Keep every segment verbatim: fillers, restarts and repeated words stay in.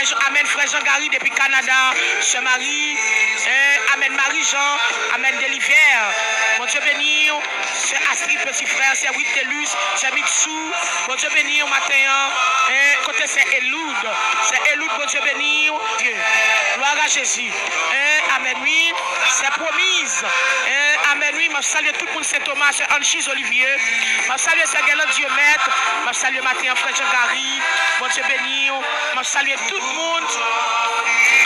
Amèn, frè Jean Gary depi Kanada, sè Marie, eh, amèn, Marie Jean, amèn, Deliver. Bondye beni w, sè Astrid, peti frè, sè Witelus, sè Mitsou. Bondye beni w maten an. Eh, kote sè Eloud? Sè Eloud, Bondye beni w. Glwa a Jezi. Eh, amèn, wi. Sè Promiz. Eh, amèn, wi. M ap salye tout moun Sen Toma, sè Anchise Olivier. M ap salye sè Guerlain Dieumet. M ap salye maten an frè Jean Gary. Bondye beni w. M ap salye tout moun.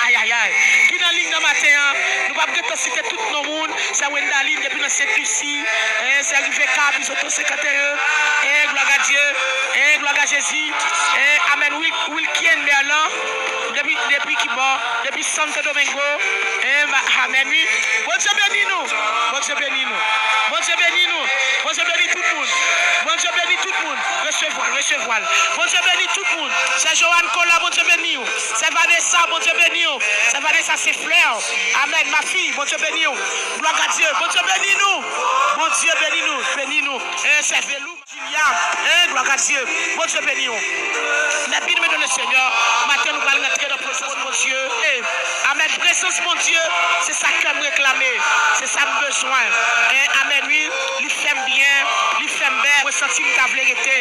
Ayayay. Ki nan liy nan maten an. Nou p ap gentan site tout non moun. Sè Wendaline depi nan Sent Lisi. Eh, sè Riveka, Bizoto senkanteyen. Eh, glwa a Dye. Eh, glwa a Jezi. Eh, amèn. Wil-, Wilkien Merlan. Depi, depi ki bò? Depi Santo Domingo. Eh, ma-, amèn, wi. Bondye beni nou. Bondye beni nou. Bondye beni nou. Bondye beni tout moun. Bondye beni tout moun. Resevwa l, resevwa l. Bondye beni tout moun. Sè Joanne Cola, Bondye beni w. Sè Vanessa, Bondye beni w. Sè Vanessa, se flè. Amèn, ma fille, Bondye beni w. Glwa a Dye. Bondye beni nou. Bondye beni nou. Beni nou. Eh, sè Velou. Jilya, eh, glwa a Dye. Bondye beni w. Mèsi, nou beni le Senyè. Maten, nou pral rantre nan prezans Bondye. Eh, amèn. Prezans Bondye, se sa kè m reklame. Se sa m bezwen. Eh, amèn, wi. Li fè m byen. Li fè m bèl. Mwen santi m ta vle rete.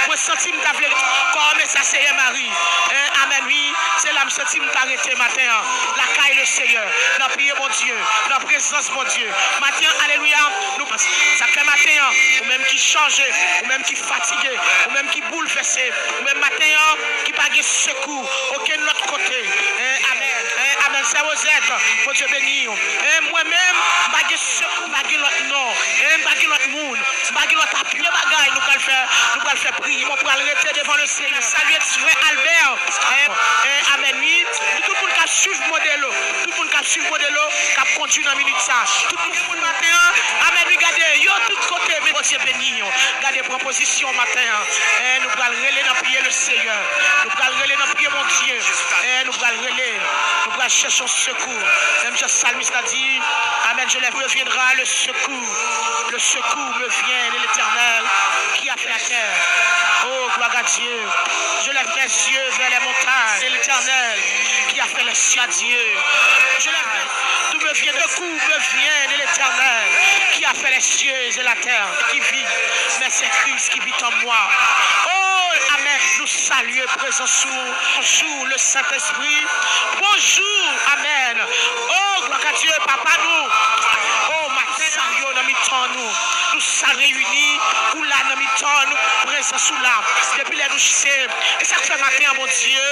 Mwen santi m ta vle rete. Kòm e sa, Seyè Mari. Eh, amèn, wi. Se la m santi m ta rete maten an. Lakay le Senyè. Nan pye Bondye. Nan prezans Bondye. Maten an, alelouya. Nou Sa k fè maten an, ou menm ki chanje, ou menm ki fatige, ou menm ki boulvèse, ou menm maten an ki pa gen sekou okenn lòt kote. Eh, amèn. Eh, amèn. Sè Wozèt, Bondye beni w. Eh, mwen menm, m pa gen sekou, m pa gen lòt non. Eh, m pa gen lòt moun, m pa gen lòt apye bagay nou pral fè, nou pral fè priye. Mwen pral rete devan le Senyè. Salye frè Albert. Eh, eh, amèn, wi. Pou tout moun k ap swiv Modelo, tout moun k ap swiv Modelo, k ap kondui nan minit sa. Tout moun maten an, amèn, wi, gade, yo tout kote, men Bondye beni yo. Gade, pran pozisyon maten an. Eh, nou pral rele nan pye le Senyè. Nou pral rele nan pye Bondye. Eh, nou pral rele. Nou pral chèche yon sekou. Menm jan salmis la di, amèn, je lève, me viendra le secours. Le secours me vient de l'Éternel qui a fait la terre. Oh, gloire à Dieu. Je lève mes yeux vers les montagnes. C'est l'Éternel qui a fait les cieux. Dieu. Je lève mes, d'où me vient le secours, me vient de l'Éternel qui a fait les cieux et la terre, qui vit. Mais c'est Christ qui vit en moi. Oh, amèn. Nou salye prezans ou. Bonjou, le Sentespri. Bonjou, amèn. Oh, glwa a Dye, Papa nou. Oh, maten sa yo nan mitan nou. Nou sa reyini, ou la nan mitan nou, prezans ou la. Depi lè nou se, e sa k fè maten an, Bondye.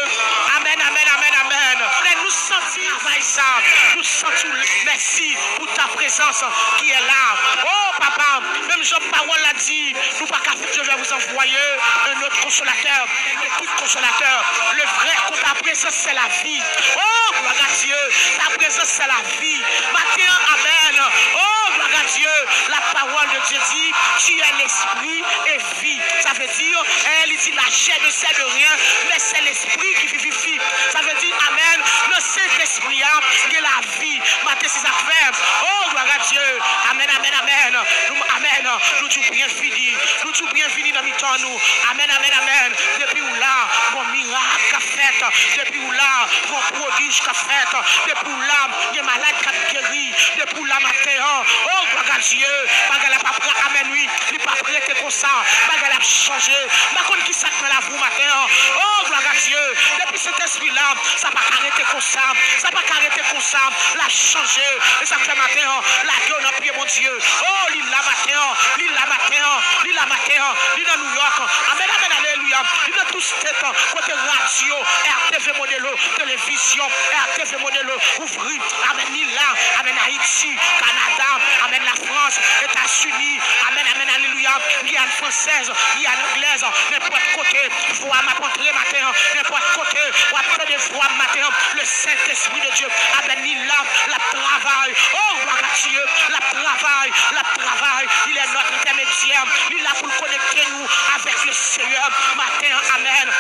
Amèn, amèn, amèn, amèn. Lè nou santi travay sa, nou santi w, mèsi pou ta prezans ki est là. Oh, Papa, menm jan pawòl la di, nou pa ka, je vais vous envoyer un autre consolateur, le tout consolateur, le vrai, ta présence c'est la vie. Oh, gloire à Dieu, ta présence c'est la vie. Maten an, amèn. Oh, gloire à Dieu, la parole de Dieu dit, tu es l'esprit et vie. Sa vle di, eh, li di, la chair ne sert de rien, mais c'est l'esprit qui vivifie. Sa vle di, amèn, nan Sentespri a, gen lavi. Maten, se sa k fè. Oh, gloire à Dieu. Amèn, amèn, amèn. Nou, amèn. Nou di w byenvini. Nou di w byenvini nan mitan nou. Amèn, amèn, amèn. Depi w la, gon mirak k ap fèt. Depi w la, gon pwodij k ap fèt. Depi w la, gen malad k ap geri. Depi w la maten an. Oh, gloire à Dieu. Bagay la p ap ra-, amèn, wi. Li p ap rete konsa. Bagay la ap chanje. M pa konn ki sa k nan lavi w maten an. Oh, gloire à Dieu. Depi Sentespri la, sa pa ka rete konsa. Sa pa ka rete konsa. L ap chanje. E sa k fè maten an, lage w nan pye Bondye. Oh, li la maten an. Li la maten an. Li la maten an. Li nan New York. Amèn, amèn, alelouya. Li nan tout state. Kote radyo, R T V Modelo, televizyon, R T V Modelo, ouvri. Amèn, li la. Amèn, Ayiti, Kanada. Amèn, Lafrans, Etazini. Amèn, amèn, alelouya. Giyàn fransèz, Giyàn anglèz, nenpòt kote. Vwa m ap antre maten an, nenpòt kote w ap tande vwa m maten an, le Saint-Esprit de Dieu, amèn, li la, l ap travay. Oh, gloire à Dieu, l ap travay, l ap travay. Il est notre intermédiaire. Li la pou l konekte nou avèk le Seyè maten an, amèn.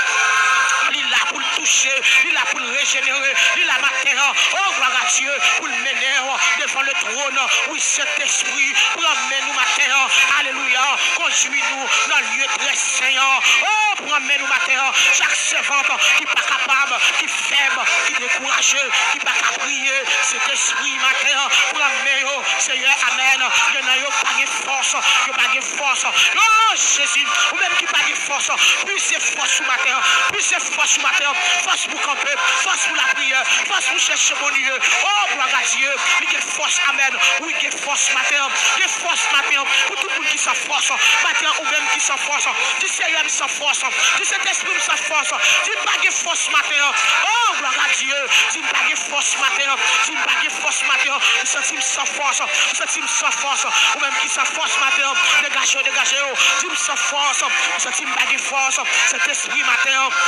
Li la pou l touche, li la pou l rejenere. Li la maten an. O, glwa a Dye, pou l mennen w devan le twòn. Wi, Sentespri, pran men nou maten an. Alelouya. Kondui nou nan lye trè sen an. O, pran men nou maten an. Chak sèvant ki pa kapab, ki fèb, ki dekouraje, ki pa ka priye, Sentespri, maten an, pran men yo. Seyè, amèn. Gen nan yo pa gen fòs, yo pa gen fòs. O, Jezi, ou menm ki pa gen fòs, puize fòs ou maten an, puize fòs ou maten an, fòs pou kanpe, fòs pou lapriyè, fòs pou chèche Bondye. O, glwa a Dye, li gen fòs, amèn. Wi, gen fòs maten an, gen fòs maten an, pou tout moun ki san fòs, maten an, ou menm ki san fòs, di Seyè m san fòs, di Sentespri m san fòs, di m pa gen fòs maten an. O, glwa a Dye, di m pa gen fòs maten an, di m pa gen fòs maten an, m santi m san fòs, m santi m san fòs. Ou menm ki san fòs maten an, degaje w, degaje w. Di m san fòs, m santi m pa gen fòs. Sentespri maten an,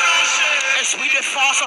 espri de fòs.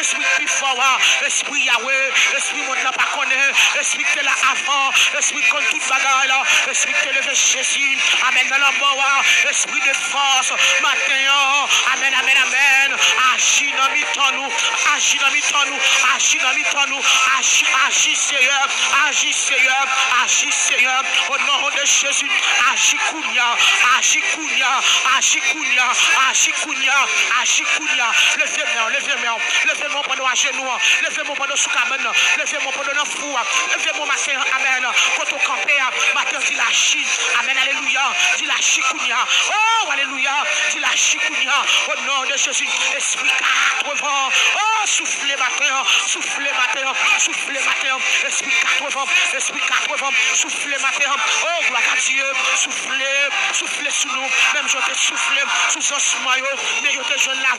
Espri k pi fò a, espri Yawe, espri mond lan pa konnen, espri k te la avan, espri k konn tout bagay la, espri k te leve Jezi, amèn, nan lanmò a, espri de fòs, maten an, amèn, amèn, amèn, aji nan mitan nou, aji nan mitan nou, aji nan mitan nou, aji, aji, Seyè, aji, Seyè, aji, Seyè, o non de Jezi, aji kounye a, aji kounye a, aji kounye a, aji kounye a, aji kounye a, leve men w, leve men w. Leve men w pandan w ajenou an. Leve men w pandan w sou kabann nan. Leve men w pandan w nan fou a. Leve men w maten an. Amèn. Kote w kanpe a. Maten an, di l aji. Amèn. Alelouya. Di l aji kounye a. O, alelouya. Di l aji kounye a. O non de Jezi. Espri katrevan. O, soufle maten an. Soufle maten an. Soufle maten an. Espri katrevan. Espri katrevan. Soufle maten an. O, glwa a Dye. Soufle. Soufle sou nou. Menm jan w te soufle sou zansman yo. Men yo te jwenn la.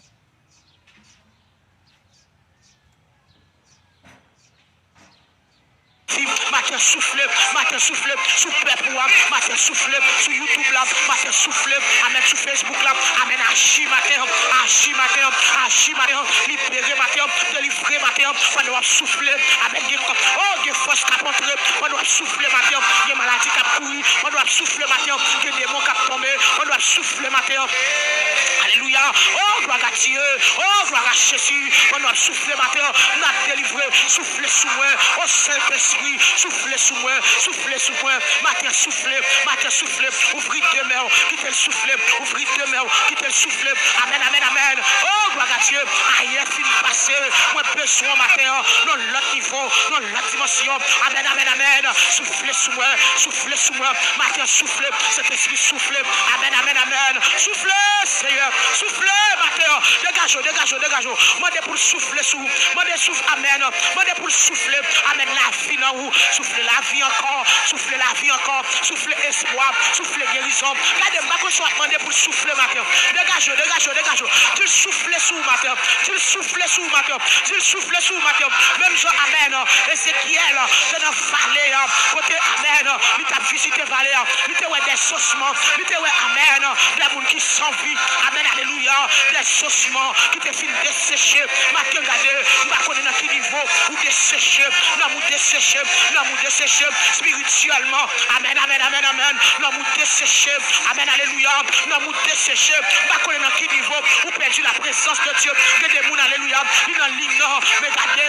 Maten soufle, maten soufle sou pèp ou a, maten soufle sou YouTube la, maten soufle, amèn, sou Facebook la, amèn, aji maten, aji maten, aji maten, libere maten, delivre maten, pandan w ap soufle, amèn, gen, o, gen fòs k ap antre, pandan w ap soufle maten, gen maladi k ap kouri, pandan w ap soufle maten, gen demon k ap tonbe, pandan w ap soufle maten. Alelouya. O, glwa a Dye. O, glwa a Jezi. Pandan w ap soufle maten an, n ap delivre. Soufle sou mwen. O, Sentespri, soufle sou mwen. Soufle sou mwen. Maten soufle. Maten soufle. Ouvri de men w. Kite l soufle. Ouvri de men w. Kite l soufle. Amèn, amèn, amèn. O, glwa a Dye. Ayè fin pase. Mwen bezwen w maten an. Nan lòt nivo. Nan lòt dimansyon. Amèn, amèn, amèn. Soufle sou mwen. Soufle sou mwen. Maten soufle. Sentespri soufle. Amèn, amèn, amèn. Soufle, Seyè. Soufle, maten an. Degaje w, degaje w, degaje w. Mande pou l soufle sou ou. Mande souf, amèn. Mande pou l soufle. Amèn, lavi nan ou. Soufle lavi ankò. Soufle lavi ankò. Soufle espwa. Soufle gerizon. Gade, m pa konn sa w ap mande pou l soufle maten an. Degaje w, degaje w, degaje w. Di l soufle sou ou maten an. Di l soufle sou ou maten an. Di l soufle sou ou maten an. Menm jan, amèn, Ezekyèl te nan vale a, kote, amèn, li t ap vizite vale a, li te wè dèzosman, li te wè, amèn, de moun ki san vi, amèn, alelouya, dèzosman ki te fin deseche. Maten, gade, m pa konnen nan ki nivo ou deseche, nanm ou deseche, nanm ou deseche espirityèlman. Amèn, amèn, amèn, amèn. Nanm ou deseche. Amèn, alelouya. Nanm ou deseche. M pa konnen nan ki nivo ou pèdi laprezans de Dye. Gen de moun, alelouya, li nan liy nan, men gade,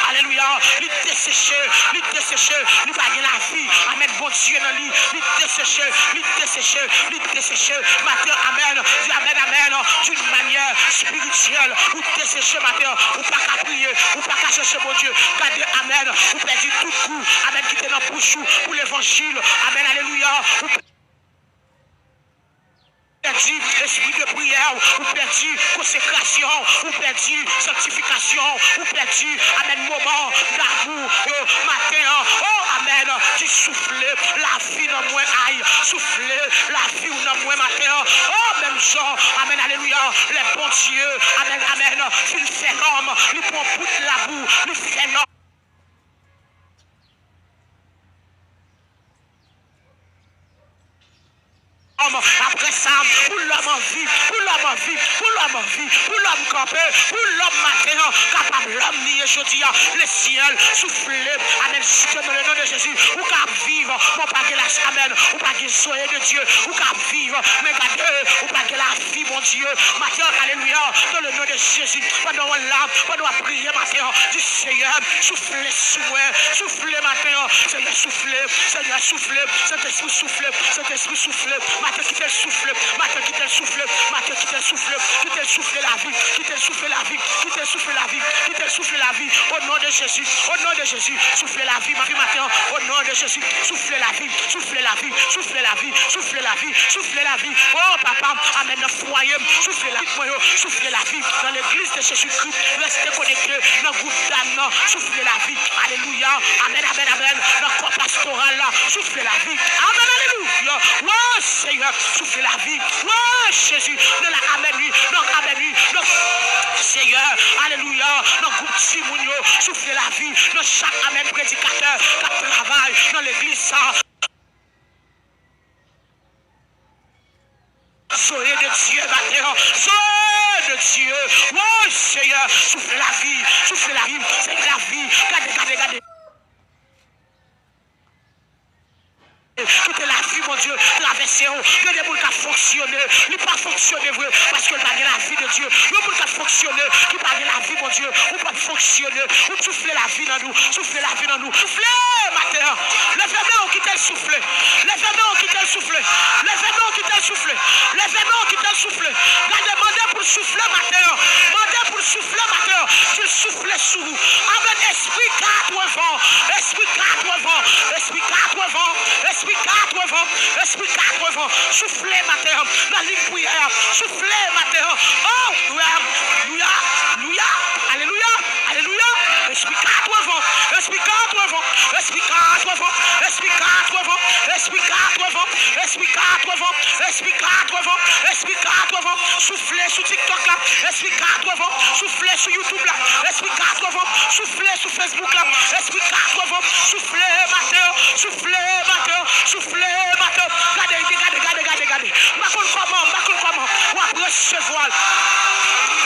alelouya, li deseche, li deseche, li pa gen lavi. Amèn, Bondye nan li, li deseche, li deseche, li deseche. Maten, amèn, di amèn, amèn, d'une manière spirituelle. Ou deseche maten, ou pa ka priye, ou pa ka chèche Bondye. Gade, amèn, ou pèdi tout gou, amèn, ki te nan bouch ou pou levanjil. Amèn, alelouya. Ou pèdi espri de priyè, ou pèdi konsekrasyon, ou pèdi sanktifikasyon, ou pèdi, amèn, moman damou yo maten an. O, amèn, di soufle lavi nan mwen, ay, soufle lavi w nan mwen maten an. O, menm jan, amèn, alelouya, lè Bondye, amèn, amèn, fin fè lòm, li pran bout labou, li fè lòm. Apre sa, pou lòm anvi, pou lòm anvi, pou lòm anvi, pou lòm kanpe, pou lòm maten an kapab lòm li ye jodi a. Lesyèl soufle, amèn, site nan le non de Jezi. Ou ka ap viv, men w pa gen las, amèn. Ou pa gen zoe de Dye, ou ka ap viv, men gade, ou pa gen lavi. Bondye, maten an, alelouya, dans le nom de Jésus, pandan w la, pandan w ap priye maten an, di, Seyè, soufle sou mwen, soufle maten an, Seyè, soufle, Seyè, soufle, Sentespri, soufle, Sentespri, soufle, maten, kite l soufle, maten, kite l soufle, maten, kite l soufle, kite l soufle lavi, kite l soufle lavi, kite l soufle lavi, kite l soufle lavi, au nom de Jésus, au nom de Jésus, soufle lavi, maten an, au nom de Jésus, soufle lavi, soufle lavi, soufle lavi, soufle lavi, soufle lavi. Oh, papa, amèn, nan fwaye m, soufle lavi mwen yo, soufle lavi nan legliz de Jezikri, reste konekte nan gwoup dam nan, soufle lavi, alelouya, amèn, amèn, amèn, nan kò pastoral la, soufle lavi, amèn, alelouya, wè, Seyè, soufle lavi, wè, Jezi, nan la, amèn, wi, nan, amèn, wi, nan, Seyè, alelouya, nan gwoup timoun yo, soufle lavi, nan chak, amèn, predikatè k ap travay nan legliz sa. Zoe de Dye maten an. Zoe de Dye. Woy, Seyè, soufle lavi, soufle lavi, soufle lavi. Gade, gade, gade. Kite lavi Bondye travèse w. Gen de moun k ap fonksyone, li pa fonksyone vre, paske l pa gen lavi de Dye. Yon moun k ap fonksyone, ki pa gen lavi Bondye, ou p ap fonksyone. Ou soufle lavi nan nou, soufle lavi nan nou. Soufle maten an. Leve men w, kite l soufle. Leve men w, kite l soufle. Leve men w, kite l soufle. Leve men w, kite l soufle. Gade, mande pou l soufle maten an. Mande pou l soufle maten an. Di l soufle sou ou. Amèn. Espri katrevan. Espri katrevan. Espri katrevan. Espri katrevan. Espri katrevan. Soufle maten an. Nan liy priyè a. Soufle maten an. Oh, louya, louya, louya. Alelouya. Alelouya. Espri katrevan. Espri katrevan. Espri katrevan. Espri katrevan. Espri katrevan. Espri katrevan. Espri katrevan. Espri katrevan. Soufle sou TikTok la. Espri katrevan. Soufle sou YouTube la. Espri katrevan. Soufle sou Facebook la. Espri katrevan. Soufle maten an. Soufle maten an. Soufle maten an. Gade, gade, gade, gade, gade. M pa konn kòman, m pa konn kòman w ap resevwa l.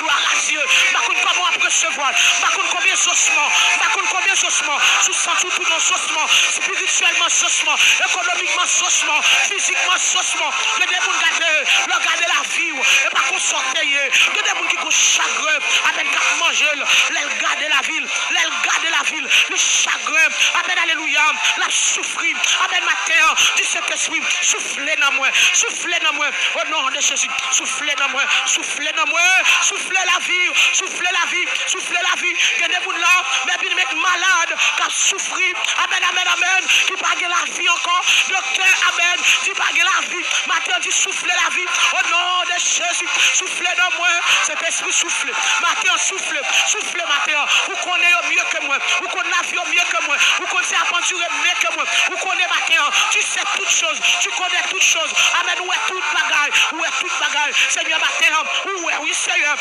Glwa a Dye. M pa konn kòman w ap resevwa l. M pa konn konbyen sosman. M pa konn konbyen sosman. Si w santi w tounen yon sosman, espirityèlman sosman, ekonomikman sosman, fizikman sosman. Gen de moun gade, lè w gade lavi w, e pa konsa w te ye. Gen de moun ki gon chagren, amèn, k ap manje l, lè l gade lavi l. Lè l gade lavi l, li chagren. Amèn, alelouya. L ap soufri. Amèn, maten an, di Sentespri, soufle nan mwen. Soufle nan mwen. O non de Jezi. Soufle nan mwen. Soufle nan mwen. Soufle lavi. Soufle lavi. Soufle lavi. Gen de moun la, men vin met malad, k ap soufri. Amèn, amèn, amèn. Ki pa gen lavi ankò. Doktè, amèn, di pa gen lavi. Maten an, di soufle lavi. O non de Jezi. Soufle nan mwen. Sentespri, soufle. Maten an, soufle. Soufle maten an. Ou konnen yo mye ke mwen. Ou konn lavi yo mye ke mwen. Ou konn se ap andire mye ke mwen. Ou konnen maten an. Tu sais toutes choses. Tu connais toutes choses. Amèn. Ou wè tout bagay. Ou wè tout bagay. Senyè, maten an. Ou wè, wi, Senyè.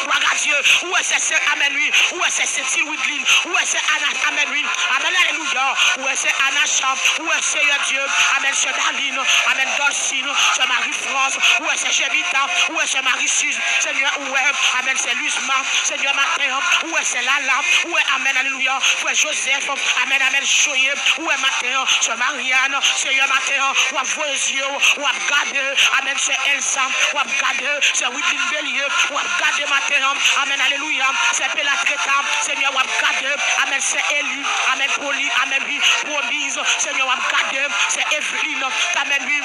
Glwa a Dye. Ou wè se, se, amèn, wi. Ou wè se, se Til Widlin. Ou wè se Ana, amèn, wi. Amèn, alelouya. Ou wè se Anacha. Ou wè, Seyè Dye. Amèn, sè Dalin. Amèn, Dòlsin. Sè Mari Frans, ou wè sè Jemita, ou wè sè Marisiz, Senyè, ou wè, amèn, sè Lizma, Senyè, maten an, ou wè sè Lala, ou wè, amèn, alelouya, frè Jozèf, amèn, amèn, Joye, ou wè, maten an, sè Mariann, Senyè, maten an, w ap voye zye w, w ap gade, amèn, sè Elsa, w ap gade, sè Widlin Belye, w ap gade, maten an, amèn, alelouya, sè Pelatreta, Senyè, w ap gade, amèn, sè Eli, amèn, Poli, amèn, wi, Pwomiz, Senyè, w ap gade, sè Evelyn, amèn, wi.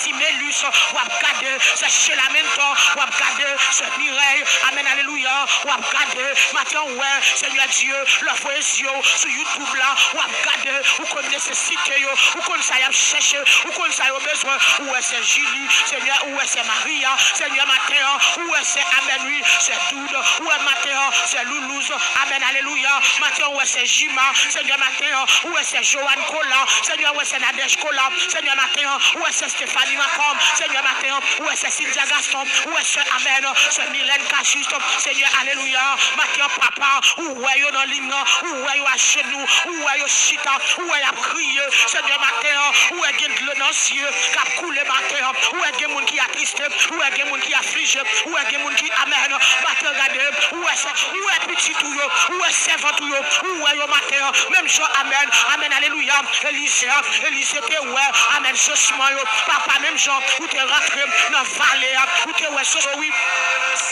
Timelus, w ap gade, sè Sheila Mentor, w ap gade, sè Mireille, amèn, alelouya, w ap gade, maten an, w wè, Senyè Dye, lè w voye zye w sou YouTube la, w ap gade, ou konn nesesite yo, ou konn sa y ap chèche, ou konn sa yo bezwen, ou wè sè Julie, Senyè, ou wè sè Maria, Senyè, maten an, ou wè sè, amèn, wi, sè Doud, ou wè maten an, sè Loulouz, amèn, alelouya, maten an, ou wè sè Jima, Senyè, maten an, ou wè sè Joanne Kola, Senyè, ou wè sè Nadège Kola, Senyè, maten an, ou wè sè Stéphanie Macomb, Senyè, maten an, ou wè sè Sylvia Gaston, ou wè sè, amèn, sè Mylène Cajuste, Senyè, alelouya, maten an, papa, ou wè yo nan liy nan, ou wè yo ajenou, ou wè yo chita, ou wè y ap kriye, Senyè, maten an, ou wè gen dlo nan zye k ap koule, maten an, ou wè gen moun ki atriste, ou wè gen moun ki aflije, ou wè gen moun ki, amèn, maten an, gade, ou wè sè, ou wè pitit ou yo, ou wè sèvant ou yo, ou wè yo, maten an, menm jan, amèn, amèn, alelouya, Elize, Elize te wè, amèn, sosman yo, papa, Menm jan ou te rantre nan vale a, ou te wè soso, wi.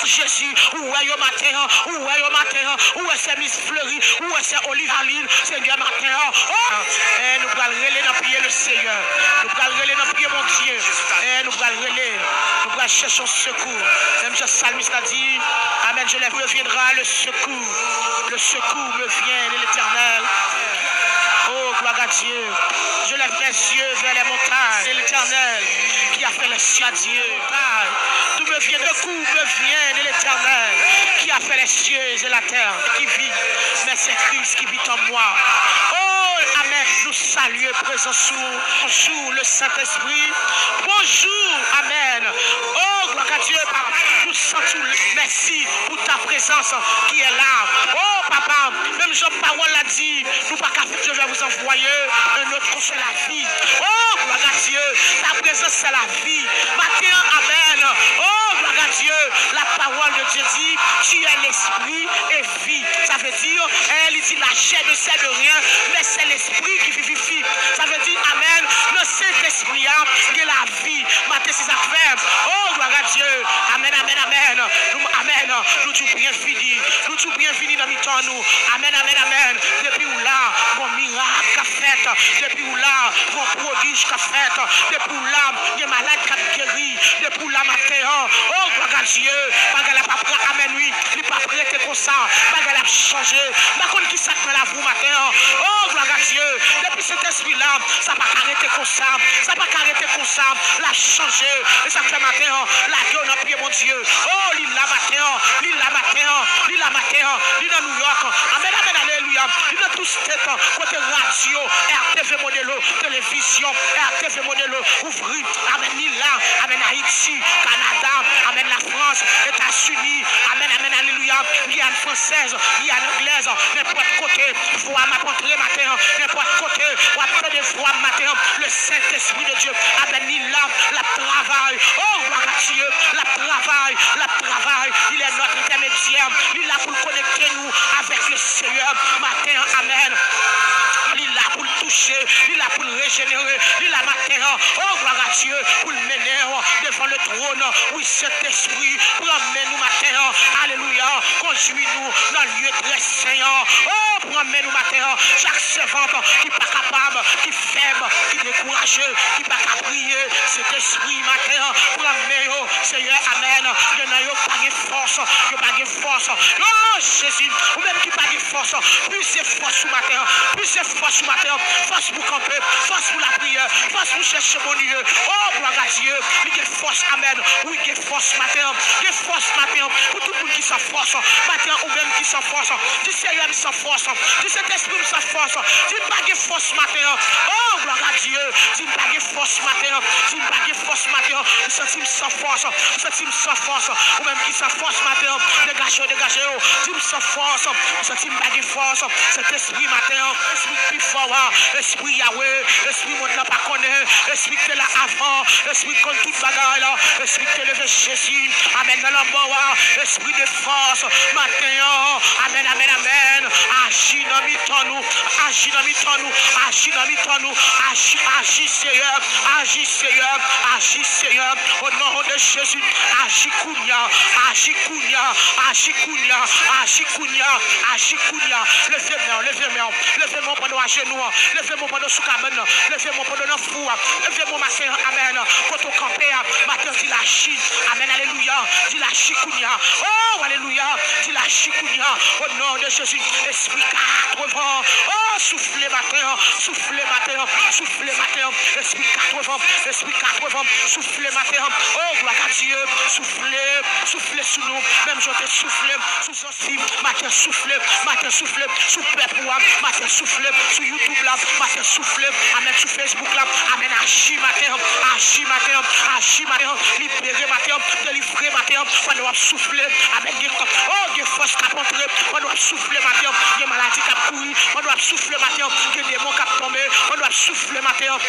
Jezi, ou wè yo maten an, ou wè yo maten an, ou wè sèmis fleri, ou wè sè Olive Aline, Senyè, maten an. Oh! Eh, nou pral rele nan pye Lesenyè. Nou pral rele nan pye Bondye. Eh, nou pral rele. Nou pral chèche yon sekou. Menm jan salmis la di, Amen, je lève, me viendra le secours. Le secours me vient de l'Éternel. Oh, gloire à Dieu. Je lève mes yeux vers les montagnes, c'est l'Éternel qui a fait les cieux. Dieu, d'où me vient le coup, me vient de l'Éternel qui a fait les cieux et la terre, qui vit, mais c'est Christ qui vit en moi. Oh, amen. Nous saluons présence sous, bonjour le Saint-Esprit. Bonjour, amen. Oh, gloire à Dieu, papa. Nou santi w, mèsi pou ta prezans ki est la. Oh, papa, menm jan pawòl la di, nou pa ka fè, je vais vous envoyer un autre, c'est la vie. Oh, gloire à Dieu, ta prezans, c'est la vie. Maten an, amen. Oh, gloire à Dieu, la parole de Dieu dit, tu es l'esprit et vie. Sa vle di, eh, li di, la chair ne sert de rien, mais c'est l'esprit qui vivifie. Sa vle di, amen, nan Sentespri a, gen lavi. Maten, se sa k fè. Oh, gloire à Dieu. Amen, amen, amen. Nou, amen. Nou di w byenvini. Nou di w byenvini nan mitan nou. Amen, amen, amen. Depi w la, gon mirak k ap fèt. Depi w la, gon pwodij k ap fèt. Depi w la, gen malad k ap geri. Depi w la maten an. Oh, gloire à Dieu. Bagay la p ap, amen, wi. Li p ap rete konsa. Bagay la ap chanje. M pa konn ki sa k nan lavi w maten an. Oh, gloire à Dieu. Depi Sentespri la, sa pa ka rete konsa. Sa pa ka rete konsa. L ap chanje. E sa k fè maten an, lage w nan pye Bondye. Oh, li la maten an. Li la maten an. Li la maten an. Li nan New York. Amen, amen, alelouya. Li nan tout state. Kote radyo, R T V Modelo, televizyon, R T V Modelo, ouvri. Amen, li la. Amen, Ayiti, Kanada. Amen, Lafrans, Etazini. Amen, amen, alelouya. Giyàn fransèz, Giyàn anglèz, nenpòt kote. Vwa m ap antre maten an, nenpòt kote w ap tande vwa m maten an, le Saint-Esprit de Dieu, amen, li la, l ap travay. Oh, gloire à Dieu, l ap travay, l ap travay. Il est notre intermédiaire. Li la pou l konekte nou avèk le Seyè maten an, amen. Li la pou l touche, li la pou l rejenere, li la maten an. Oh, gloire à Dieu, pou l mennen w devan le trône. Wi, Sentespri, pran men nou maten an. Alelouya. Kondui nou nan lye trè sen an. Oh, pran men nou maten an. Chak sèvant ki pa kapab, ki fèb, ki dekouraje, ki pa ka priye, Sentespri, maten an, pran men yo. Seyè, amen. Gen nan yo pa gen fòs, yo pa gen fòs. Oh, Jezi, ou menm ki pa gen fòs, pwise fòs ou maten an. Pwise fòs ou maten an. Fòs pou kanpe, fòs pou lapriyè, fòs pou chèche Bondye. Oh, gloire à Dieu. Li gen fòs, amen. Wi, gen fòs maten an. Gen fòs maten an. Pou tout moun ki san fòs. Maten an, ou menm ki san fòs. Di, Seyè, m san fòs. Di, Sentespri, m san fòs. Di, m pa gen fòs maten an. Oh, gloire à Dieu. Di, m pa gen fòs maten an. Di, m pa gen fòs maten an. M santi m san fòs. M santi m san fòs. Ou menm ki san fòs maten an, degaje w, degaje w. Di, m san fòs. M santi m pa gen fòs. Sentespri maten an, espri k pi fò a, espri Yawe, espri mond lan pa konnen, espri k te la avan, espri k konn tout bagay la, espri k te leve Jezi, amen, nan lanmò a, espri de fòs, maten an, amen, amen, amen, aji nan mitan nou, aji nan mitan nou, aji nan mitan nou, aji, aji, Seyè, aji, Seyè, aji, Seyè, o non de Jezi, aji kounye a, aji kounye a, aji kounye a, aji kounye a, aji kounye a, leve men w, leve men w, leve men w pandan w ajenou an, leve men w pandan w sou kabann nan, leve men w pandan w nan fou a, leve men w maten an, amen, kote w kanpe a, maten an, di l aji, amen, alelouya, di l aji kounye a, oh, alelouya, di l aji kounye a, o non de Jezi, espri katrevan, oh, soufle maten an, soufle maten an, soufle maten an, espri katrevan, espri katrevan, soufle maten an, oh, gloire à Dieu, soufle, soufle sou nou, menm jan w te soufle sou Maten soufle, maten soufle sou pèp ou a, maten soufle sou YouTube la, maten soufle, amen, sou Facebook la, amen, aji maten an, aji maten an, aji maten an, libere maten an, delivre maten an, pandan w ap soufle, amen, gen, oh, gen fòs k ap antre, pandan w ap soufle maten an, gen maladi k ap kouri, pandan w ap soufle maten an, gen demon k ap tonbe, pandan w ap soufle maten an,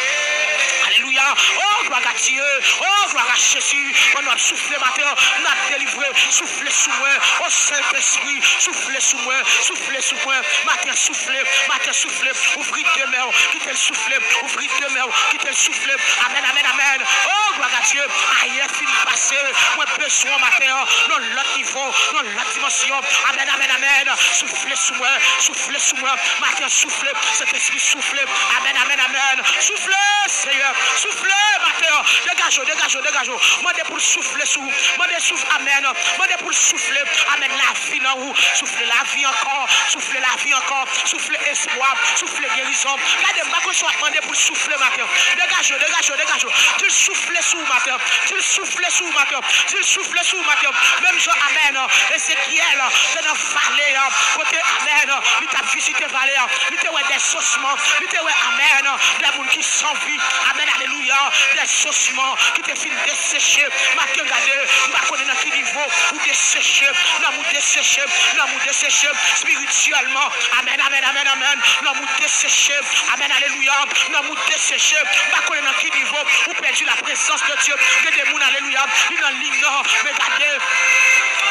alelouya. Oh, gloire à Dieu. Oh, gloire à Jésus. Pandan w ap soufle maten an, n ap delivre. Soufle sou mwen. Oh, Sentespri, soufle sou mwen. Soufle sou mwen. Maten an, soufle. Maten an, soufle. Ouvri de men w. Kite l soufle. Ouvri de men w. Kite l soufle. Amèn, amèn, amèn. Oh, gloire à Dieu. Ayè fin pase. Mwen bezwen w maten an. Nan lòt nivo. Nan lòt dimansyon. Amèn, amèn, amèn. Soufle sou mwen. Soufle sou mwen. Maten an, soufle. Sentespri, soufle. Amèn, amèn, amèn. Soufle, Seyè. Soufle, maten an. Degaje w, degaje w, degaje w. Mande pou l soufle sou ou. Mande souf, amèn. Mande pou l soufle. Amèn. Lavi nan ou. Soufle lavi ankò. Soufle lavi ankò. Soufle espwa. Soufle gerizon. Gade, m pa konn si w ap mande pou l soufle maten an. Degaje w, degaje w, degaje w. Di l soufle sou ou maten an. Di l soufle sou ou maten an. Di l soufle sou ou maten an. Menm jan, amèn, Ezekyèl te nan vale a, kote, amèn, li t ap vizite vale a, li te wè dèzosman, li te wè, amèn, de moun ki san vi. Amèn, alelouya, dèzosman ki te fin deseche. Maten, gade, m pa konnen nan ki nivo ou deseche, nanm ou deseche, nanm ou deseche, espirityèlman. Amèn, amèn, amèn, amèn. Nanm ou deseche. Amèn, alelouya. Nanm ou deseche. M pa konnen nan ki nivo ou pèdi laprezans de Dye. Gen de moun, alelouya, li nan liy nan, men gade,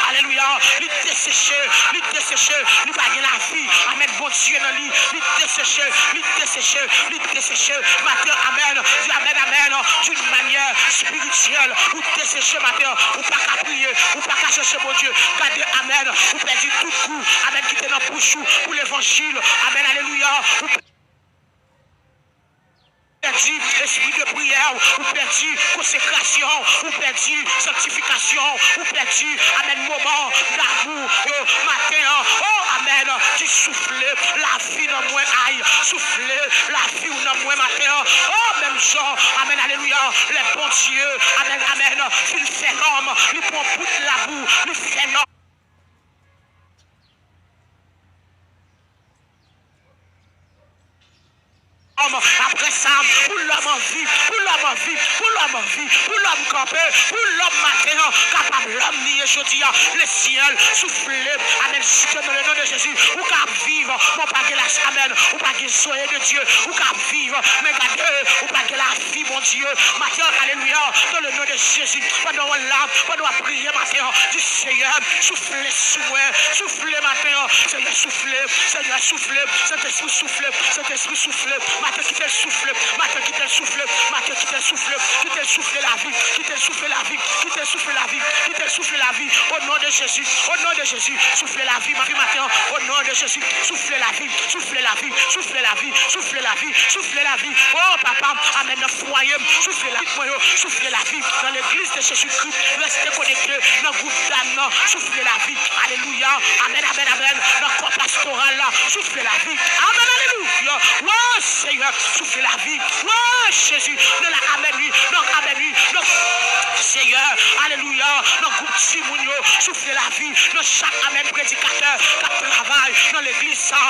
alelouya, li deseche, li deseche, li pa gen lavi. Amèn, Bondye nan li, li deseche, li deseche, li deseche. Maten, amèn, di amèn, amèn, d'une manière spirituelle. Ou deseche maten, ou pa ka priye, ou pa ka chèche Bondye. Gade, amèn, ou pèdi tout gou, amèn, ki te nan bouch ou pou levanjil. Amèn, alelouya. Ou pèdi espri de priyè, ou pèdi konsekrasyon, ou pèdi sanktifikasyon, ou pèdi, amèn, moman damou yo maten an. Oh, amèn. Di soufle lavi nan mwen, ay. Soufle lavi w nan mwen maten an. Oh, menm jan, amèn, alelouya, lè Bondye, amèn, amèn, fin fè lòm, li pran bout labou, li fè lòm. Apre sa, pou lòm anvi, pou lòm anvi, pou lòm anvi, pou lòm kanpe, pou lòm maten an kapab lòm li ye jodi a. Lesyèl soufle, amèn, site nan le non de Jezi. Ou ka ap viv, men w pa gen las, amèn, ou pa gen Zoe de Dye. Ou ka ap viv, men gade, ou pa gen lavi Bondye. Maten an, alelouya, dans le nom de Jésus. Pandan w la, pandan w ap priye maten an, di, Seyè, soufle sou mwen, soufle maten an. Seyè, soufle, Seyè, soufle, Sentespri, soufle, Sentespri, soufle. Maten, kite l soufle, maten, kite l soufle, maten, kite l soufle, kite l soufle lavi, kite l soufle lavi, kite l soufle lavi, kite l soufle lavi. O non de Jezi, o non de Jezi, soufle lavi, maten an, o non de Jezi, soufle lavi, soufle lavi, soufle lavi, soufle lavi, soufle lavi. O papa, amèn, nan fwaye m, soufle lavi mwen yo, soufle lavi nan legliz de Jezi Kri, reste konekte nan gwoup dam nan, soufle lavi. Alelouya. Amèn, amèn, amèn. Nan kò pastoral la, soufle lavi. Amèn, alelouya. Wi, Seyè, soufle lavi. Wi, Jezi. Nan la, amèn, wi. Nan, amèn, wi. Nan, Seyè, alelouya. Nan gwoup timoun yo, soufle lavi. Nan chak, amèn, predikatè k ap travay nan legliz sa.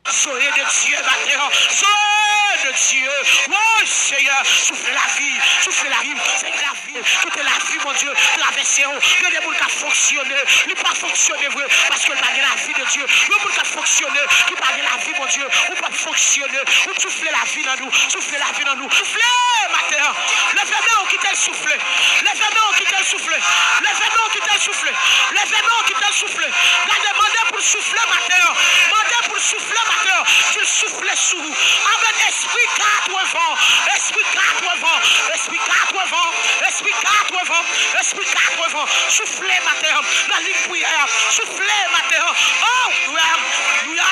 Zoe de Dye maten an. Zoe de Dye. Woy, Seyè, soufle lavi, soufle lavi, soufle lavi. Kite lavi, Bondye, travèse w. Gen de moun k ap fonksyone, li pa fonksyone vre, paske l pa gen lavi de Dye. Yon moun k ap fonksyone, ki pa gen lavi, Bondye, ou p ap fonksyone. Ou soufle lavi nan nou, soufle lavi nan nou. Soufle maten an. Leve men w, kite l soufle. Leve men w, kite l soufle. Leve men w, kite l soufle. Leve men w, kite l soufle. Gade, mande pou l soufle maten an. Mande pou l soufle maten an. Di l soufle sou ou. Amèn. Espri katrevan. Espri katrevan. Espri katrevan. Espri katrevan. Espri katrevan. Soufle maten an. Nan liy priyè a. Soufle maten an. Oh, louya, louya,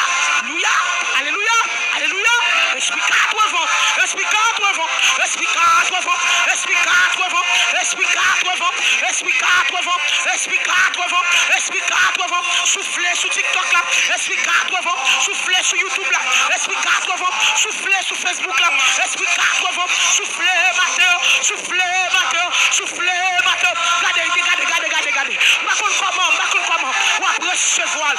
louya. Alelouya. Alelouya. Espri katrevan. Espri katrevan. Espri katrevan. Espri katrevan. Espri katrevan. Espri katrevan. Espri katrevan. Espri katrevan. Soufle sou TikTok la. Espri katrevan. Soufle sou YouTube la. Espri katrevan. Soufle sou Facebook la. Espri katrevan. Soufle maten. Soufle maten. Soufle maten. Gade, gade, gade, gade, gade. M pa konn kòman, m pa konn kòman w ap resevwa l.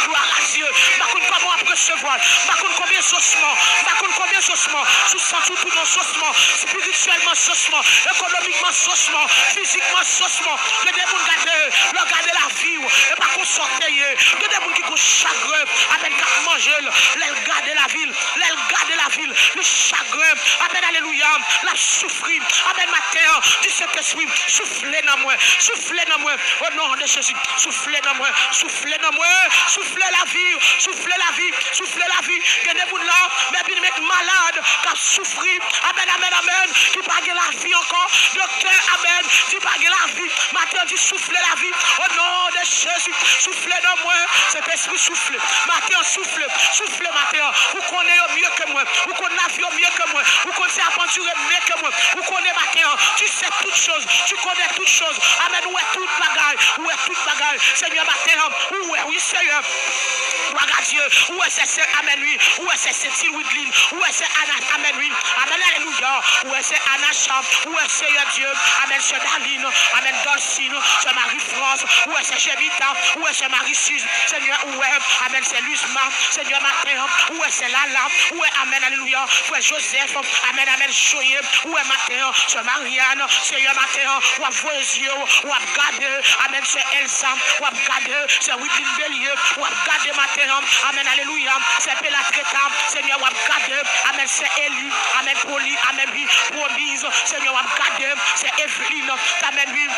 Gloire à Dieu. M pa konn kòman w ap resevwa l. M pa konn konbyen zosman. M pa konn konbyen Sosman, si w santi w tounen sosman, espirityèlman sosman, ekonomikman sosman, fizikman sosman. Gen de moun gade, lè w gade lavi w, e pa konsa w te ye. Gen de moun ki gon chagren, amèn, k ap manje l, lè l gade lavi l, lè l gade lavi l, li chagren, amèn, alelouya, l ap soufri, amèn, maten an, di Sentespri, soufle nan mwen, soufle nan mwen, o non de Jezi, soufle nan mwen, soufle nan mwen, soufle lavi, soufle lavi, soufle lavi. Gen de moun la, men vin met malad, k ap soufri. Amèn, amèn, amèn. Ki pa gen lavi ankò. Doktè, amèn. Di pa gen lavi. Maten an di soufle lavi. O non de Jezi. Soufle nan mwen. Sentespri soufle. Maten an soufle. Soufle maten an. Ou konnen yo mye ke mwen. Ou konn lavi yo mye ke mwen. Ou konn se ap andire mye ke mwen. Ou konnen maten an. Tu sais toutes choses. Tu connais toutes choses. Amèn. Ou wè tout bagay. Ou wè tout bagay. Senyè, maten an. Ou wè, wi, Senyè. Glwa a Dye. Ou wè se, se, amèn, wi. Ou wè se, se Tilwidlin. Ou wè se Ana, amèn, wi. Amèn, alelouya. Ou wè se Anacha. Ou wè Seyè Dye. Amèn, sè Dalin. Amèn, Dòlsin. Sè Mari Frans. Ou wè se Jemita. Ou wè se Mari Siz. Senyè, ou wè. Amèn, se Lizma. Senyè, maten an. Ou wè se Lala. Ou wè, amèn, alelouya. Frè Jozèf. Amèn, amèn, Joye. Ou wè maten an. Sè Mariann. Senyè, maten an. W ap voye zye w. W ap gade. Amèn, sè Elsa. W ap gade. Sè Widlin Belye, w ap gade maten an. Amèn, alelouya. Sè Pelatreta, Senyè, w ap gade. Amèn, sè Eli, amèn, Poli, amèn, wi, Pwomiz, Senyè, w ap gade. Sè Evelyn, amèn, wi.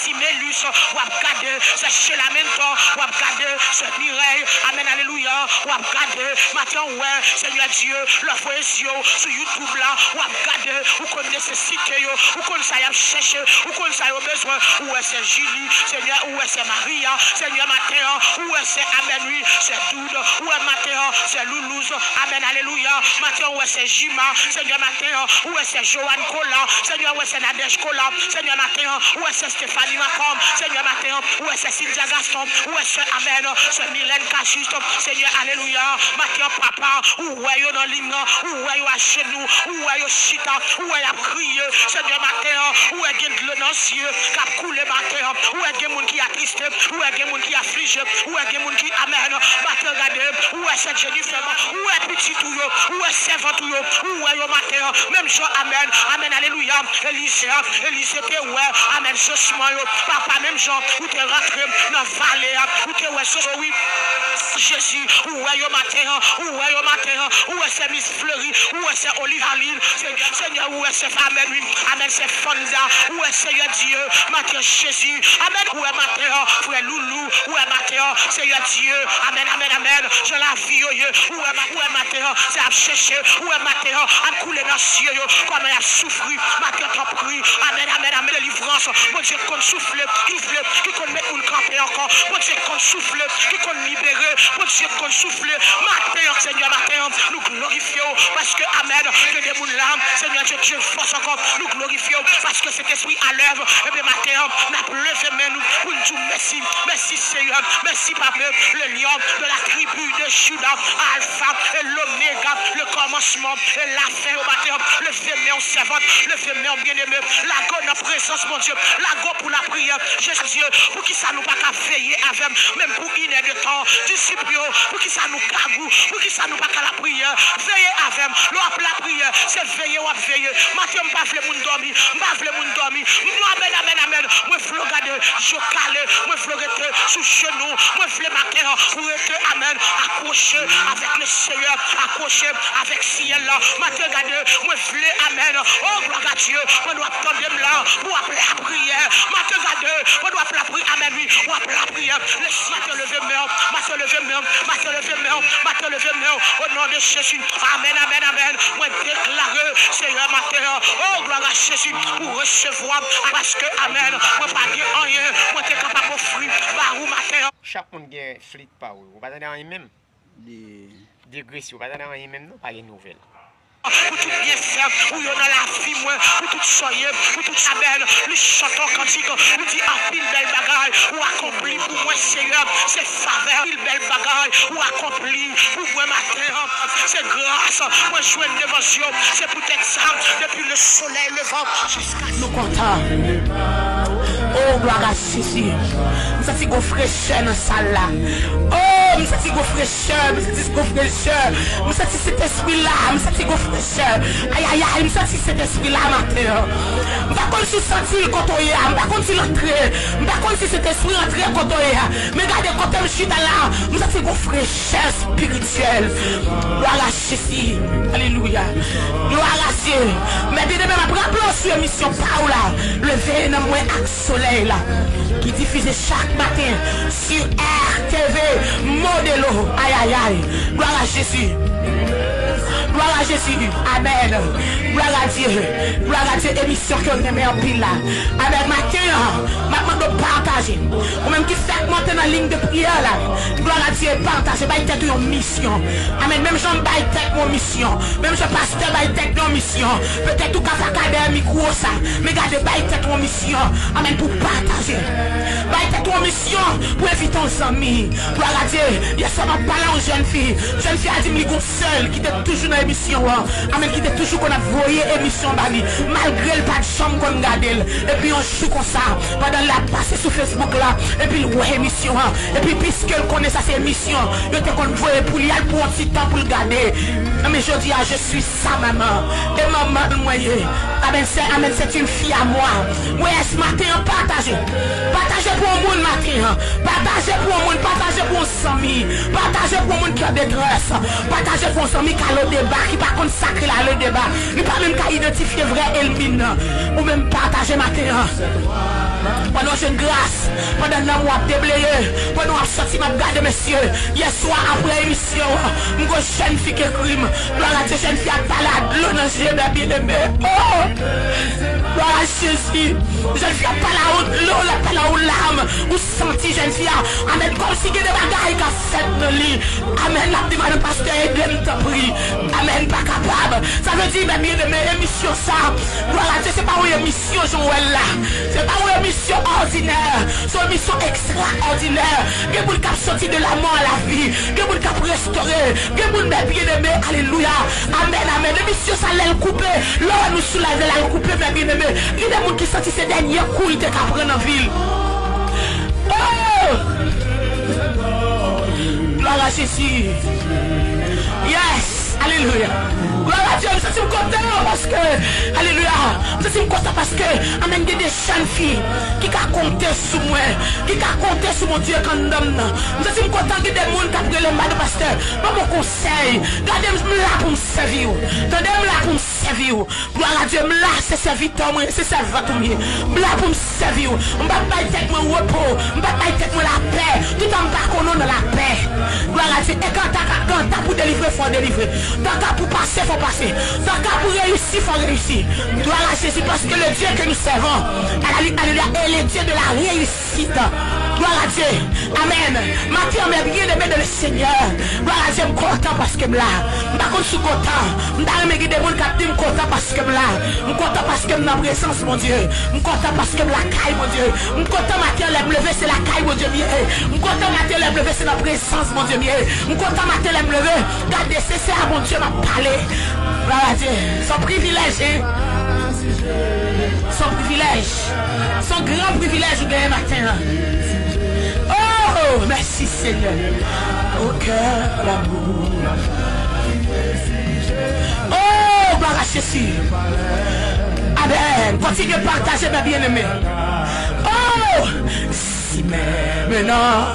Timelus, w ap gade. Sè Shelamento, w ap gade. Sè Mirèy, amèn, alelouya, w ap gade. Maten an, w wè, Senyè Dye, lè w voye zye w sou YouTube la, w ap gade. Ou konn nesesite yo. Ou konn sa y ap chèche. Ou konn sa yo bezwen. Ou wè sè Jili, Senyè, ou wè sè Maria, Senyè, maten an, ou wè sè, amèn, wi, sè Doud, ou wè maten an, sè Loulouz, amèn, alelouya, maten an, ou wè sè Jima, Senyè, maten an, ou wè sè Joanne Kola, Senyè, ou wè sè Nadège Kola, Senyè, maten an, ou wè sè Stéphanie Macomb, Senyè, maten an, ou wè sè Cynthia Gaston, ou wè sè, amèn, sè Mylène Cajuste, Senyè, alelouya, maten an, papa, ou wè yo nan liy nan, ou wè yo ajenou, ou wè yo chita, ou wè y ap kriye, Senyè, maten an, ou wè gen dlo nan zye k ap koule maten an. Ou wè gen moun ki atriste. Ou wè gen moun ki aflije. Ou wè gen moun ki, amèn. Maten an, gade. Ou wè sè Jennifer. Ou wè pitit ou yo. Ou wè sèvant ou yo. Ou wè yo maten an. Menm jan, amèn. Amèn. Alelouya. Elize, Elize te wè, amèn, sosman yo. Papa, menm jan ou te rantre nan vale a, ou te wè soso, wi. Jezi, ou wè yo maten an. Ou wè yo maten an. Ou wè sè Miss Fleury. Ou wè sè Olivalin. Senyè, Senyè, ou wè sè, amèn, wi. Amèn, sè Fonda. Ou wè, Senyè Dye, maten, Jezi. Amèn. Ou wè maten an, frè Loulou. Ou wè maten an, Senyè Dye. Amèn, amèn, amèn. Jan lavi yo ye. Ou wè, ma-, ou wè maten an, sa y ap chèche. Ou wè maten an, ap koule nan zye yo. Kòman y ap soufri. Maten an, tanpri. Amèn, amèn, amèn. Delivrans. Bondye konn soufle, ki vle, ki konn met moun kanpe ankò. Bondye konn soufle, ki konn libere. Bondye konn soufle. Maten an, Senyè, maten an, nou glorifye w. Paske, amèn, gen de moun la, Senyè Dye, Dye fòs ankò. Nou glorifye w. Paske Sentespri alèv. Ebyen, maten an, n ap leve men nou pou n di w mèsi. Mèsi, Senyè. Mèsi, Papa. Le lion de la tribu de Juda, Alpha et l'Oméga, le commencement et la fen, o maten an, leve men w sèvant, leve men w byeneme, lage w nan prezans Bondye, lage w pou lapriyè. Jezi, poukisa nou pa ka veye avè m, menm pou inèdtan? Disip yo, poukisa nou kagou? Poukisa nou pa ka lapriyè? Veye avè m. Lè w ap lapriyè, se veye w ap veye. Maten, m pa vle moun dòmi, m pa vle moun dòmi. M, amèn, amèn, amèn. Mwen vle w gade je w kale, mwen vle w rete sou jenou, mwen vle maten an pou w rete, amèn, akwoche avèk le Seyè, akwoche avèk syèl la. Maten, gade, mwen vle, amèn. O, glwa a Dye, pandan w ap tande m la, pou w ap lapriyè. Maten, gade, pandan w ap lapriyè, amèn, wi, w ap lapriyè. Le Seyè, maten, leve men w, maten, leve men w, maten, leve men w, maten, leve men w. O non de Jezi, amèn, amèn, amèn. Mwen deklare, Seyè, maten an, o, glwa a Jezi, pou resevwa, paske, amèn, mwen pa gen anyen mwen te kapab ofri ba ou maten an. Chak moun gen flit pa yo. Ou pa tande anyen menm? Li Degresi, ou pa tande anyen menm non, pa gen nouvèl. Pou tout byenfè ou yo nan lavi mwen, pou tout sa w ye, pou tout, amèn, li chante yon kantik, li di anpil bèl bagay ou akonpli pou mwen, Seyè, se favè, anpil bèl bagay ou akonpli pou mwen maten an, se gras mwen jwenn devan zye w, se poutèt sa, depi le soleil levant jiska... Nou kontan. O, glwa a Jezi. Santi gon frechè nan sal la. Oh, m santi gon frechè, m santi gon frechè. M santi Sentespri la, m santi gon frechè. Ayayay, m santi Sentespri la maten an. M pa konn si w santi l kote w ye a, m pa konn si l antre. M pa konn si Sentespri antre kote w ye a. Men gade kote m chita la, m santi gon frechè espirityèl. Glwa a Jezi. Alelouya. Glwa a Dye. Men byeneme, m ap raple w sou emisyon pa w la, Leve nan mwen ak Solèy la, ki difize chak maten sou R T V Modelo. Ayayay. Glwa a Jezi. Glwa a Jezi. Amèn. Glwa a Dye. Glwa a Dye. Emisyon ke w renmen anpil la. Amèn. Maten an, m ap mande w pataje. Ou menm ki fèk monte nan liy de priyè la, glwa a Dye, pataje, bay tèt ou yon misyon. Amèn. Menm jan m bay tèt mwen yon misyon, menm jan pastè bay tèt li yon misyon, petèt ou ka pa ka dèyè mikwo sa, men gade, bay tèt ou yon misyon. Amèn. Pou pataje. Bay tèt ou yon misyon pou envite yon zanmi. Glwa a Dye. Yèswa m ap pale a yon jèn fi. Jèn fi a di m li gon sè l ki te toujou nan emisyon an. Amèn. Ki te toujou konn ap voye emisyon ba li. Malgre l pa t janm konn gade l. Epi yon jou konsa, pandan l ap pase sou Facebook la, epi l wè emisyon an. Epi piske l konnen sa se emisyon yo te konn voye pou li, al pran yon ti tan pou l gade. Men jodi a, je suis sa maman. E manman l mwen ye. Amèn, c'est, amèn, c'est une fille à moi. Mwen, yès, maten an, pataje. Pataje pou yon moun maten an. Pataje pou yon moun, pataje pou yon zanmi. Pataje pou yon moun ki an detrès. Pataje pou yon zanmi k a Lodeba, ki pa konn sa k rele Lodeba. Li pa menm ka idantifye vrè ènmi l nan. Ou menm pataje maten an. Pandan w jwenn gras, pandan nanm w ap debleye, pandan w ap sòti, m ap gade, mesye. Yèswa, apre emisyon an, m gon jèn fi ki ekri m. Glwa a Dye, jèn fi a pale a dlo nan je, men byeneme. Oh! Glwa a Jezi. Jèn fi a pale a yon dlo, l ap pale a yon lam. Ou santi jèn fi a, amèn, kòmsi gen de bagay k ap fèt nan li. Amèn. L ap di, madan pastè, ede m, tanpri. Amèn. Pa kapab. Sa vle di, men byeneme, emisyon sa, glwa a Dye, se pa yon emisyon jan w wè l la. Se pa yon emisyon òdinè. Se yon emisyon ekstraòdinè. Gen moun k ap soti de la mò a la vi. Gen moun k ap restore. Gen moun, men byeneme, alelouya. Amèn, amèn. Emisyon sa, lè l koupe, lè w wè nou sou live la, l koupe, men byeneme. Gen de moun ki santi se dènye kou l te ka pran nan vi l. Oh! Glwa a Jezi. Yes. Alelouya. Glwa a Dye, m santi m kontan paske, alelouya, m santi m kontan paske, amèn, gen de jèn fi ki ka konte sou mwen, ki ka konte sou Bondye k anndan m nan. M santi m kontan gen de moun k ap rele m, madan pastè, ban m yon konsèy. Gade, m la pou m sèvi w. Tande, m la pou m sèvi w. Glwa a Dye, m la, se sèvitè w mwen ye, se sèvant ou m ye. M la pou m sèvi w. M p ap bay tèt mwen repo. M p ap bay tèt mwen lapè. Toutan m pa konnen w nan lapè. Glwa a Dye. E kanta, kanta pou delivre, fò w delivre. Kanta pou pase, fò w pase. Kanta pou reyisi, fò w reyisi. Glwa a Jezi, paske le Dye ke nou sèvon, alelouya, alelouya, e le Dye de la reyisi. Glwa a Dye. Amèn. Maten an, men byeneme de le Senyè. Glwa a Dye, m kontan paske m la. M pa konn si w kontan. M ta renmen gen de moun k ap di m kontan paske m la. M kontan paske m nan prezans Bondye. M kontan paske m lakay Bondye. M kontan maten an, lè m leve, se lakay Bondye m ye. M kontan maten an, lè m leve, se nan prezans Bondye m ye. M kontan maten, lè m leve, gade, se, se a Bondye m ap pale. Glwa a Dye. Se yon privilèj, wi. Se yon privilèj. Se yon gran privilèj ou genyen maten an. Oh, mèsi, Senyè. Au cœur l'amour. Oh, glwa a Jezi. Amèn. Kontinye pataje, mes bien-aimés. Oh, si même non,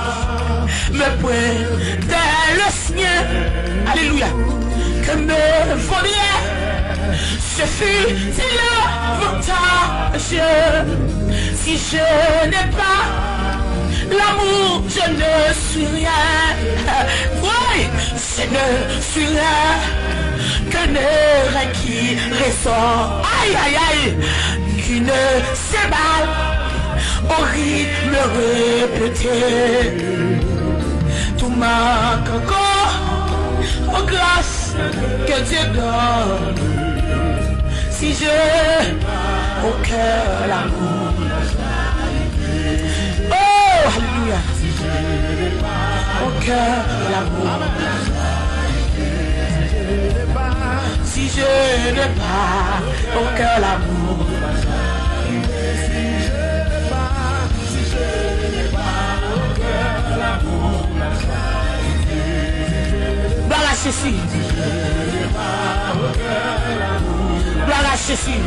me prête le sien. Alléluia. Que me vaudrait ce fut-il l'avantage si je n'ai pas l'amour, je ne suis rien. Oui, je ne suis rien. Que ne rien qui ressort. Aïe, aïe, aïe. Qu'une cymbale au rythme répété. Tout manque encore aux grâces que Dieu donne. Si je au cœur l'amour. Oh, alléluia. Au cœur l'amour. Si je n'ai pas au cœur l'amour. Jezi. Glwa a Jezi.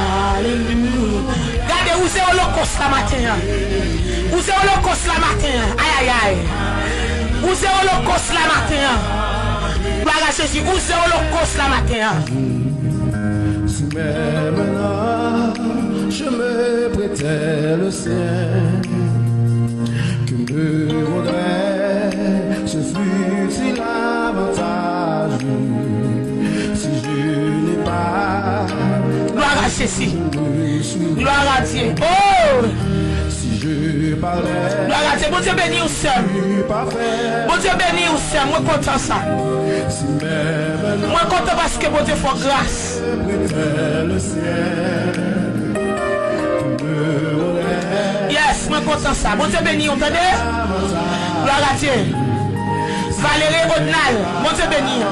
Alelouya. Gade, ou se olokòs la maten an. Ou se olokòs la maten an. Ay, ay, ay. Ou se olokòs la maten an. Glwa a Jezi. Ou se olokòs la maten an. Si même un an, je me prêtais le sien, que me vaudrait ce futile avantage si je n'ai pas Gloire à Jésus. Gloire à Dieu. Oh! Gloire à Dieu. Bondye beni w, sè m. Bondye beni w, sè m. Mwen kontan sa. Mwen kontan paske Bondye fè w gras. Yes, mwen kontan sa. Bondye beni w, tande? Gloire à Dieu. Valérie Odnal, Bondye beni w.